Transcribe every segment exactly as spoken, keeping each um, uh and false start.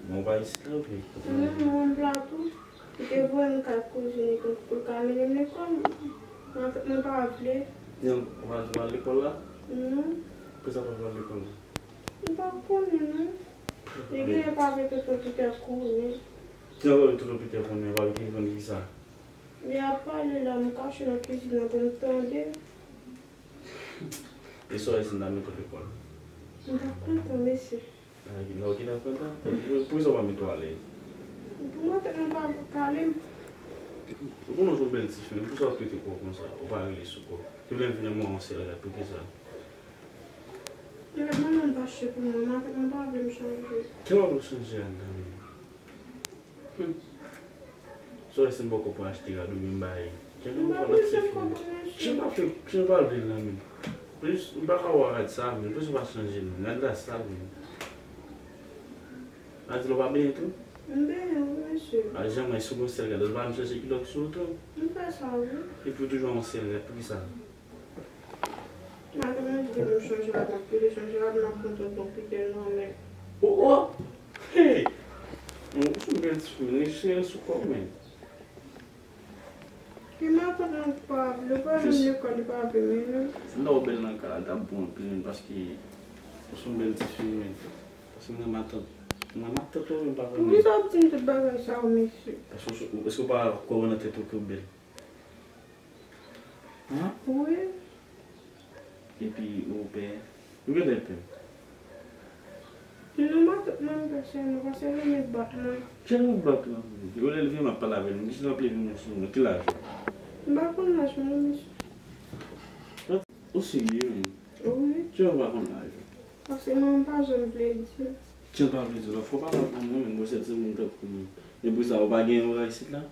Mwen pa isit la, wi. Mwen menm, mwen Plato. Li te voye m kay kouzin li pou l ka mennen m lekòl. Mwen, mwen pa vle. Jan, ou pa, ou pa al lekòl la? Non. Poukisa ou pa al lekòl la? M pa konnen, non. Li genlè pa vle tonton Pita konnen. Jan, ou pa vle tonton Pita konnen, ou pa vle tonton Pita konnen ki sa? Li ap pale la, m kache nan kizin nan pou m tande. E sa w wè si n ta mete w lekòl? M t ap kontan, mesye. Ah, ok, lè w gen ap kontan. Pou, poukisa w pa mete w alèz? Pou mwen, tèt mwen pa pou pale m. Ou konnen w se yon bèl tifi, men poukisa w ap trete kò w konsa? Ou pa rele sou kò w. Te vle m vin nan mwen yon sèl rad, poukisa? Rad mwen menm pa chè pou mwen, mwen, tèt mwen pa vle m chanje. Kè w ap chanje a, nan men. Hmm. Sou wè si m poko pou achte rad oubyen m bay. Jan m pa vle l nan men. Jan m pa vle l nan men. Plis, m pa ka wè rad sa, men plis ou pa chanje l, men rad la sal, men. Rad la ou pa benyen tou? M benyen, wi, mesye. A, jan mwen, si w gon sèl rad, ou pa menm chanje kilòt sou ou tou? M fè sa, wi. Epi w toujou yon sèl rad, poukisa? Maten mwen di nou chanje rad, m ap pile chanje rad, m ap pran tonton Pita nan men. Oh, oh! Hey! Ou se yon bèl tifi, men li sere sou kò w, men. Li matant mwen pa vle, ou pa menm lekòl, li pa vle mennen m. Lè w bèl nan kay la, l t ap bon anpil, men, paske ou se yon bèl tifi, men. Paske m renmen matant, m renmen matant ou, men pa konnen. Poukisa w ap di m tout bagay sa yo, mesye? Paske w, èske w pa kwè nan tèt ou ke w bèl? Hein? Wi. Epi ou pè? Ou genlè pè? Non, matant mwen m pè sèlman, paske l renmen bat mwen. Jan l bat ou? Ou leve m ap pale avè l, m di l ap leve m sou mwen. Ki laj ou? M pa konn laj mwen, mesye. Ou serye, men? Wi. Jan ou pa konn laj ou? Paske mwen m pa janm vle di l. Jan l pa vle di l? Fò w pale avè mwen, men, mwen se timoun tankou mwen. E pou sa, ou pa gen yon rad isit la?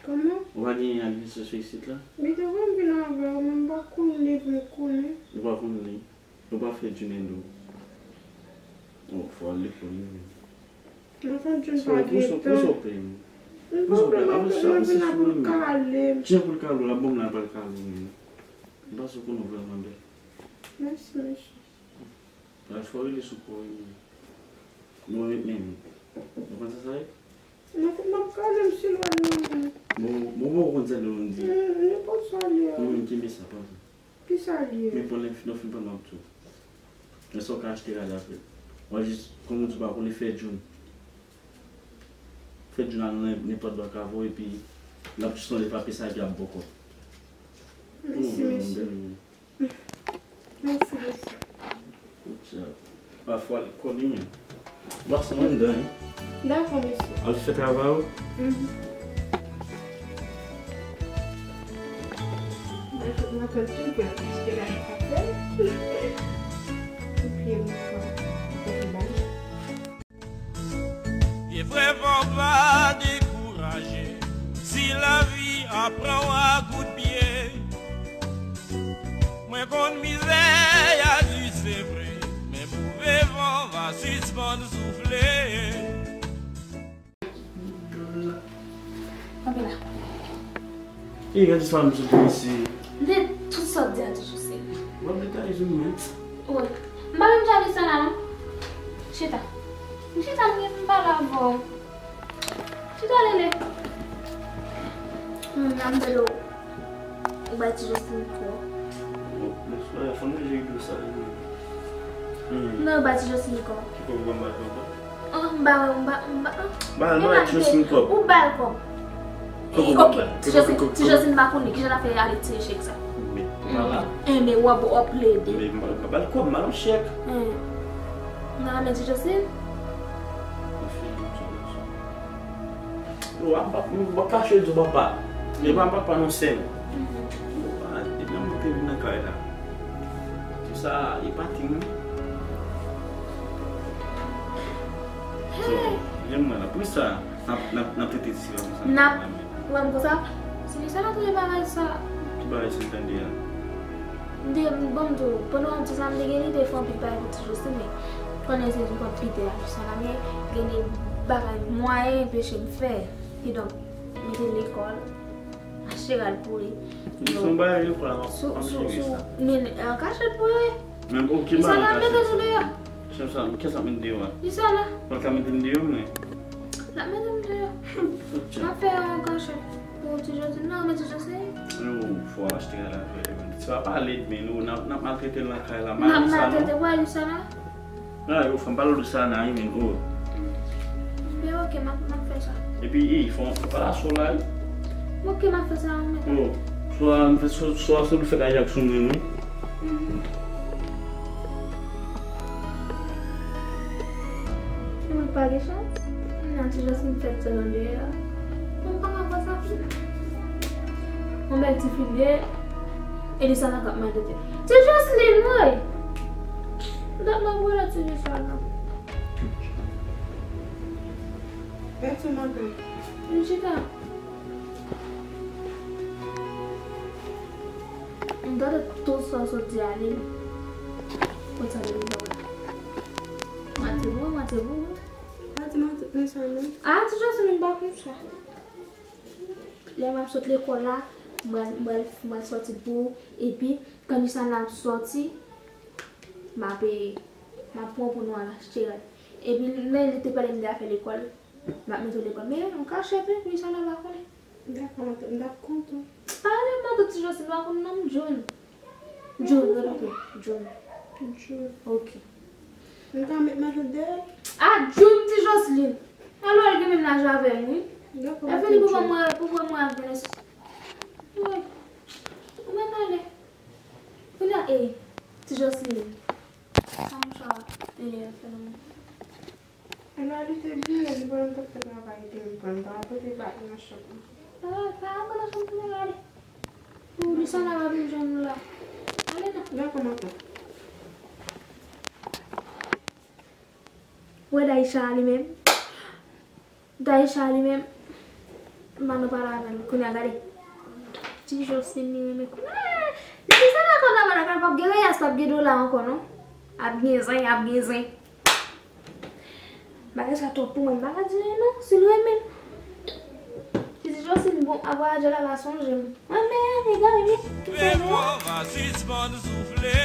Kòman? Ou pa gen administrasyon isit la? Li te voye m vin avè w, men m pa konn li pou m konnen. Ou pa konn li? Ou pa fè June ede w? Oh, fò w al lekòl, wi. Mwen fè June pa gen tan. Poukisa w pè m? M pa pè, mwen vin la pou l kale m. Jan pou l kale w la, bon, m la pral kale w, men. M panse w konnen w vrèman bèl. Mèsi, mesye. Laj fò rele sou kò w, wi. Nou ret menm. Ou konn sa sa ye? Mwen, m ap kale m si l wè l nan men. Bon, bon, bon, ou konn sa l di. Nenpòt sa l ye a. Ou menm kenbe sa, pa vre. Ki sa l ye? Men bon, lè nou fin pran, m ap di w. Men sa w ka achte rad avè l. W a jis, kòm ou di, w pa konnen fè June. Fè June al nan nenpòt bò kavo epi l ap jis sonje papye sa epi ap bò kò. Mèsi, mesye. Mèsi, mesye. Good job. Pafwa, li kò li menm. Bon, se mwen anndan, wi. Dakò, mesye. Al fè travay ou. Mhm. Mwen, mwen tann tou bèl, paske la, li pa fè. Epi, mwen, mwen, mwen, mwen, E vrèman pa dekouraje si lavi aprann w a kout pye. Mwen konn mizè a di se vre, men move van va sispann soufle. Kanpe la. E gade sa m sot mesye. M te tout sa w di a toujou se vre. W ap detaye sou mwen. Wi. M pa menm chale sa la non. Chita. M chita m gen pou m pale avè w. Chita Lele. Nan m tande w. Ou bay ti Josline kò. Bon, men fò nou jere dosye sa li menm. Non, ou bay ti Josline kò. Ki kò ou ban m ba l kò? Ah, m ba, m ba, m ba, ah. Ba l, ba ti Josline kòb. Ou ba l kòb. Kòb ou ba l. Ok, ti Josline, ti Josline pa konnen kijan l ap fè ale tire chèk sa. Men, ou pa la. Enben, w ap, w ap plede. Men, m pa, m pa ba l kòb, m ba l yon chèk. Nan men ti Josline? Yo, w ap, w ap kache di w papa. E pa papa non, sè m. Yo, pa, depi yon moun te vin nan kay la. Tout sa, e pa ti moun. So, lè m wè la, poukisa n ap, n ap, n ap trete ti sila konsa? N ap wè m konsa? Se li sa nan tout bagay sa. Tout bagay sa m tande a. M te, bon, m di w, pandan w ap di sa, m te gen lide fè anpil bagay pou ti Josline, men konnen se yon kont pite a, sa la, men gen de bagay mwayen enpeche m fè. Kidonk, mete l lekòl, achte rad pou li. Li se yon bagay lekòl la, m ap, m ap jere sa. Men an kachèt pou yo ye. Menm, ok, m pa nan kachèt. Sa la mete sou deyò. Kiyès ap met deyò a? Lisana. Mwen ka mete m deyò, mwen. L ap mete m deyò. M ap fè yon kachèt pou ti Joseline. Non, men ti Joseline. Yo, fò achte a la vre. Ti pa pale, men nou, n ap, n ap maltrete l lakay la. N ap maltrete, wè, Lisana. Ah, yo, fò m pale Lisana, wi, men, oh. Men ok, m ap, m ap fè sa. Epi, e, fò, fò pale a sou la, wi. Ok, m ap fè sa, mwen. Oh, sou la, m fè, sou, sou la, sou fè kajak sou mwen, wi. Mhm. Mwen pa gen chans. Mwen ti Joseline fèt sèl andeyò. Mwen pa ka fè sa. Yon bèl ti fi l ye. E li sa nan k ap maltrete. Ti Joseline, woy! Mwen t ap nan bwè la ti Joseline. Mèsi, manmi. Vin chita. M tande tout sa w sot di a li. Kot sa li vin la? Mati vou, mati vou. Pa di mati, men sa non. Ah, ti Joseline, m pa konn sa. Lè m ap sot lekòl la, m pral, m pral, m pral sòti pou ou. Epi, kandisan ap sòti, m ap, m ap pran pou nou al achte rad. Epi, lè li te pale m de afè lekòl, m ap mete w lekòl. Men, an kachèt, wi, pou Lisana pa konnen. Dakò, matant, m t ap kontan. Ale, matant, ti Joseline, pa konn non m, John. John, repete. John. John. Ok. M ka met matant dèyè? Ah, John, ti Joseline. Alò, li gen menm laj avè m, wi. Dakò, matant John. E fini pou mwen, pou mwen, mwen ak Vanessa. Wi. Ou menm ale. Kounye a, e, ti Joseline. Sa mouchwa, e, fè nan men. Ann ale te byen, li pran m t ap fè travay li te vin pran m, pa pote bak nan chanm nan. Pa, pa antre nan chanm pou mwen ale. Pou Lisana va vin jwenn nou la. Ale non. Dakò, matant. Wè Daïcha a li menm. Daïcha a li menm. M pa nan pale avè l. Kounye a gade. Ti Joseline li renmen. Ah! Depi sa la fè travay la, p ap gen reyas, p ap gen dola ankò non. Ap gen zen, ap gen zen. Bagay sa twòp pou mwen, m pa ka di anyen non, si l renmen. Pitit Joseline, bon, a vwayajè la va sonje m. Mwen, men, egare, men, tout sa yo. Vent mò va sispann soufle.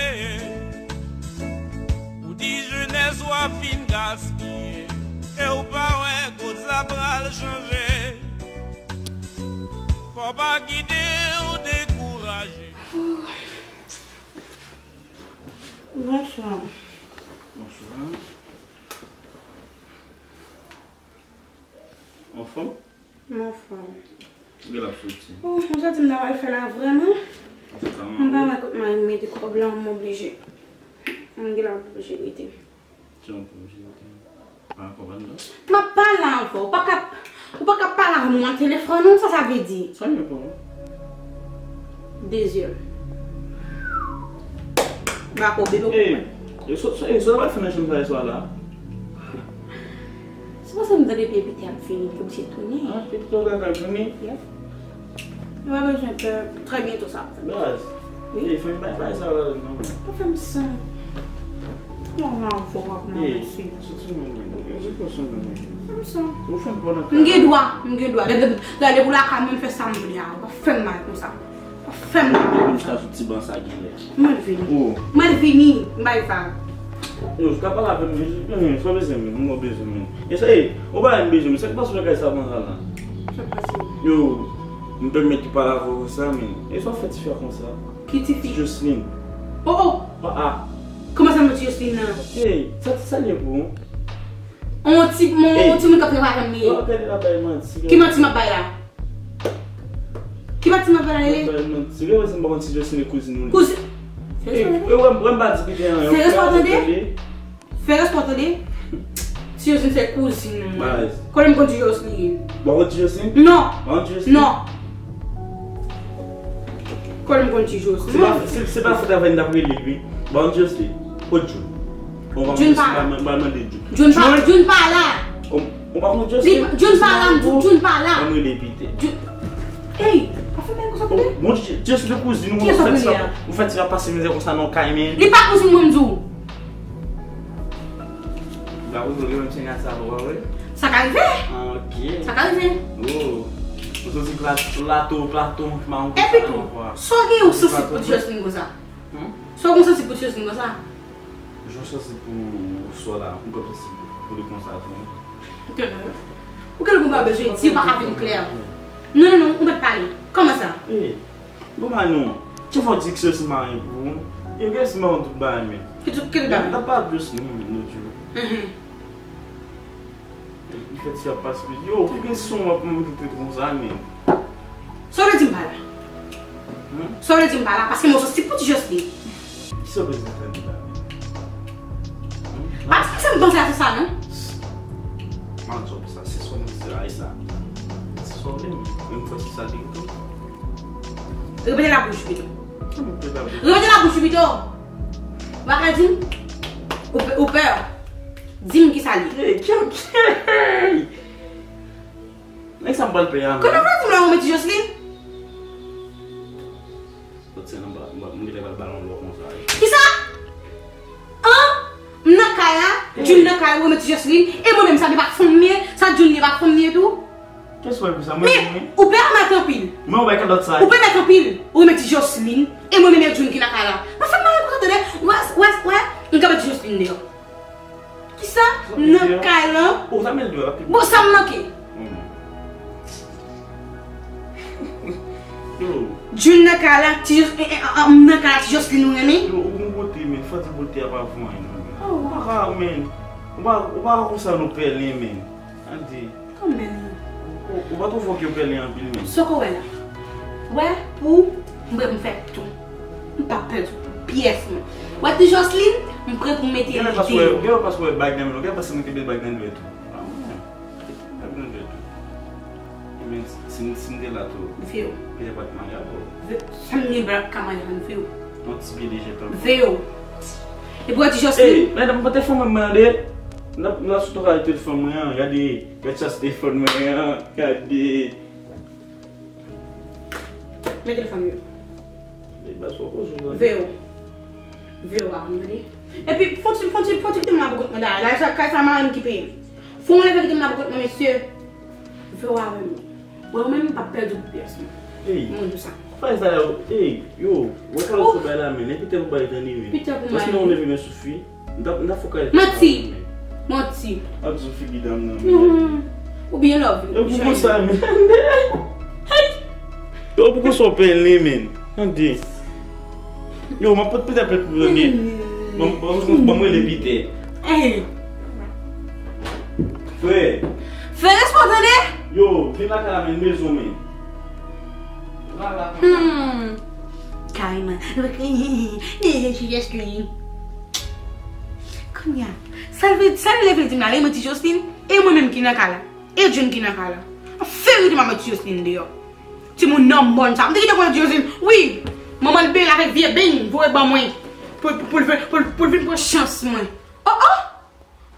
Ou di jenès w ap fin gaspiye. E w pa wè koz la pral chanje. Fò pa kite w dekouraje. Bonswa. Bonswa. Anfòm? M anfòm. Ou gen l ap soti? Oh, ou santi m ta pral fè la vrèman? Sa ka m pa wè kot mari m mete kòb la, m oblije. M gen l ap oblije rete. Jan pou m jere tèm. Pa konprann non. M ap pale avè w. Ou pa ka, ou pa ka pale avè m nan telefòn non, sa sa vle di? Sa m gen pou ou? Dezyèm. Bako, bebe, ou konprann? E sa, sa, e sa w pral fè nan chanm sa yè swa la? Se paske m tande pye Pita ap vini, li oblije tounen. Ah, Pita ap vini? Yep. Nou pa bezwen pè, trè byento sa ap fèt. Baz. Wi. Ey, fè m bay, bay sa la non. Pa fè m sa. Non, non, fò pa kòmanse. Ey, soti non, men. Ou fè m sa. Ou fè m pran nan kay. M gen dwa, m gen dwa. Gade, gade, gade pou lakay mwen, m fè sa m vle a. Pa fè m mal konsa. Pa fè m mal konsa. Mwen ta sou ti ban sa genlè. Mwen vini. Oh. Mwen vini, m bay vag. Yo, ou ka pale avè m, men, men, sa w bezwen, men, mwen bezwen, men. E sa, e, ou pa m bezwen, men, sa k pase nan kay sa konsa la? Sa k pase? Yo, m pèmèt li pale avè w konsa, men. E sa w fè ti fi a konsa? Ki ti fi? Ti Joseline. Oh, oh! Ah, ah. Kòman sa, mwen ti Joseline nan? Ey, sa, sa l ye pou ou? On ti, mon, on ti moun k ap travay avè m li ye. Yo, gade la bay manti. Ki manti m ap bay la? Ki manti m ap bay la, Lele? Bay manti. Gade, m pa konn si Joseline kouzin ou li. Kouzin. Ey, wè, wè, m pa di pite an. Fè respè w tande. Fè respè w tande. Ti Joseline se kouzin mwen. Baz. Konnen m konn ti Joseline. Ou pa konn ti Joseline? Non. Ou pa konn ti Joseline? Non. Konnen m konn ti Joseline. Se pa, se, se pa fè travay n t ap rele l, wi. Ou pa konn ti Joseline? Kot Jun? Jun pa la. Ou pa konn Jun? Jun pa la. Ou, ou pa konn Jun? Jun pa la, m di w, Jun pa la. Ban m rele Pita. Jun, ey, pa fè bagay konsa, tande. Bon, Jun, Jun se kouzin ou, ou fè ti pa pase mizè konsa nan kay, men. Li pa kouzin mwen, m di w. Ba, ou menm se nèg sa, ou wè. Sa ka rive. Ah, ok. Sa ka rive. Oh. Ou soti plato, plato, plato, ma. Epi tou, sa w gen yon santi pou ti Joseline konsa? Hmm? Sa w gen yon santi pou ti Joseline konsa? Jan w santi pou sò la, ou p ap santi pou li konsa tou, non? Ou gen lè konn pa bezwen di, ou pa ka vin klè. Non, non, non, ou mèt pale. Kòman sa? Ey, bon, ba nou. Ti fò di ki se si mari pou ou. Yo gen si mari tout bagay, men. Ki tout, ki tout bagay? N ap pale de si nou, men, lòt jou. Mhm. Li fè ti ap pase. Yo, ou gen son w ap montre tèt konsa, men. Sa w vle di m pa la? Hmm? Sa w vle di m pa la? Paske mwen soti pou ti Jocelyn. Kisa w bezwen fè m la, men? Hmm? Pa di m sa m panse a se sa, non? M a di w sa, se sa w vle di a, e sa. Se sa w vle, men m fè se sa li tou. Repete la bouch pito. Repete la bouch. Repete la bouch pito. Ou pa ka di m? Ou pè, ou pè. Di m kisa li ye. Hey, kè, kè, hey! Nèg sa m pral peye a, men. Kote w vle di m la, ou mèt Jocelyn? Sòti nan ba-, ba-, m gentan pral ba l yon lò konsa. Kisa? An? M nan kay la, Hey! Jun nan kay, ou mèt Jocelyn, e mwen menm sa li pa fanm li ye, sa Jun li pa fanm li ye tou. Kès wè pou sa, mwen menm, wi. Men, ou pè a mèt anpil. Mwen wè kalòt sa. Ou pè mèt anpil, ou mèt Jocelyn, e mwen menm e Jun ki nan kay la. Mwen fè m mal pou sa, tande. Wè, wè, wè, m ka mèt Jocelyn deyò. Kisa? Nan kay lan? Ou ta mèt deyò, rapid. Bon, sa m manke. Hmm. Yo. Jun nan kay la, ti Jos-, eh, eh, ah, ah, nan kay la, ti Jocelyn ou renmen? Yo, ou gon bote, men fò di bote a pa vanyan, men. Oh. Ou pa ka, men. Ou pa, ou pa ka konsa non pèlen, men. Andy. Kòm bèl li. Ou, ou pa twouve w ke w pèlen anpil, men. Sa w wè la? Wè, pou m prè pou m fè tou. M p ap pèdi pou pyès mwen. Wè ti Jocelyn, m prè pou m mete li deyò. Gen lè pas wè, gen lè pas wè bag nan men l, gen lè pas mwen kenbe bag nan dwèt ou. Ah, mwen. Bag nan dwèt ou. Ebyen, si, si m te la tou, Veo. Petèt pa t marye avè w. Ve-, sa m gen bra ka marye avè m, Veo. Yon ti pye lejè tankou. Veo. Epi wè ti Jocelyn. Ey, medam, pote fon mwen, mwen, tande. N ap, n ap sou twa kalite fon mwen an, gade. Gad sa Stephen mwen an, gade. Men telefòn yo. Li ba sou kozo la. Veo. Veo a, m tande. Epi, fon ti, fon ti, fon ti kite m la pou kont mwen, dayè. La, sa, kay sa, mari m ki peye. Fon leve kite m la pou kont mwen, mesye. Veo a, menm. Bon, ou menm, m p ap pèdi pou pyès, non. Ey. Mwen di w sa. Fè sa yo, ey, yo, wè kalòt sou bay la, men, epi tè pou bay tande, men. Pitè pou mwen. Paske nou leve men sou fi. M t ap, m t ap fè w kay. Manti. Manti. Ap di figi dam nan, men. Non. Ou byen love. Yo, pou konsa, men. Hey! Yo, pou konsa w pèlen, men. Tande. Yo, m ap pot Pitè plent pou tande. Bon, bon, bon, bon, mwen le Pitè. Hey! Frè. Frè, respon tande. Yo, vin lakay la, men, bezwen, men. Hmm. Kareman. Ti Jocelyn. Kounye a, sa l vle, sa l vle di m la, li mwen ti Jocelyn, e mwen menm ki nan kay la, e Jun ki nan kay la. An verite, m ap mete ti Jocelyn deyò. Timoun nan mòn sa. M te kite konnen ti Jocelyn. Wi, manman l benyen avèk vye beny, voye ban mwen. Pou, pou, pou l vin, pou, pou l vin pran chans mwen. Oh, oh!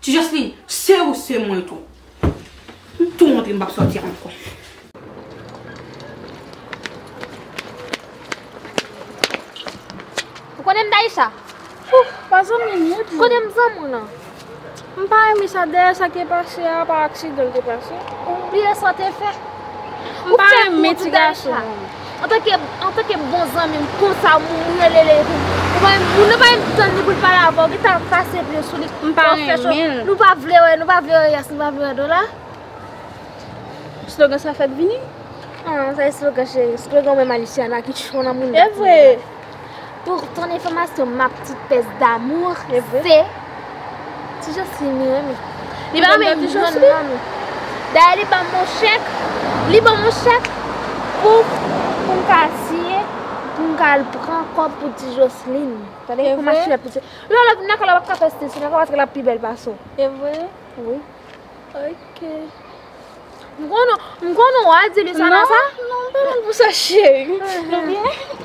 Ti Jocelyn, se ou se mwen tou. M tou montre m p ap sòti ankò. Ou konnen m Daïcha? Ou pa zanmi m, wi. Konnen m zanmi w lan. M pa renmen sa, dèyè sa ki pase a, pa aksidan l te pase. Ou bliye sa w te fè. M pa renmen ti gason. Antanke, antanke bon zanmi m konsa, m rele l epi ou pa, moun nan pa menm tann li pou l pale avè w, gentan kase pye sou li. M pa renmen l. Nou pa vle wè, nou pa vle wè Yas, nou pa vle wè Dola. Slogan sa fèk vini? Ah, sa e slogan cheri. Slogan mwen Maliciana ki cho nan moun. E vre. Pou ton enfòmasyon, ma petite pèse d'amour, se ti Jocelyn li renmen. Li pa renmen ti Jocelyn. Dayè li ban m yon chèk, li ban m yon chèk pou, pou m ka siyen, pou m ka al pran kòb pou ti Jocelyn. Tande pou machin pou ti. Lè w vin nan kay la, w ap ka fè stil, se nan kay la paske l ap pi bèl pase w. E vre? Wi. Ok. M konnen, m konnen w a di li sa nan sa? Non, non, m pa mal pou sa, cheri. Nou byen?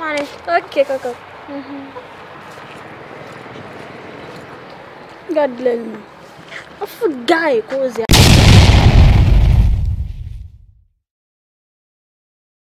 Ale, ok, koko. Gad lè l. Ou fout gaye koze.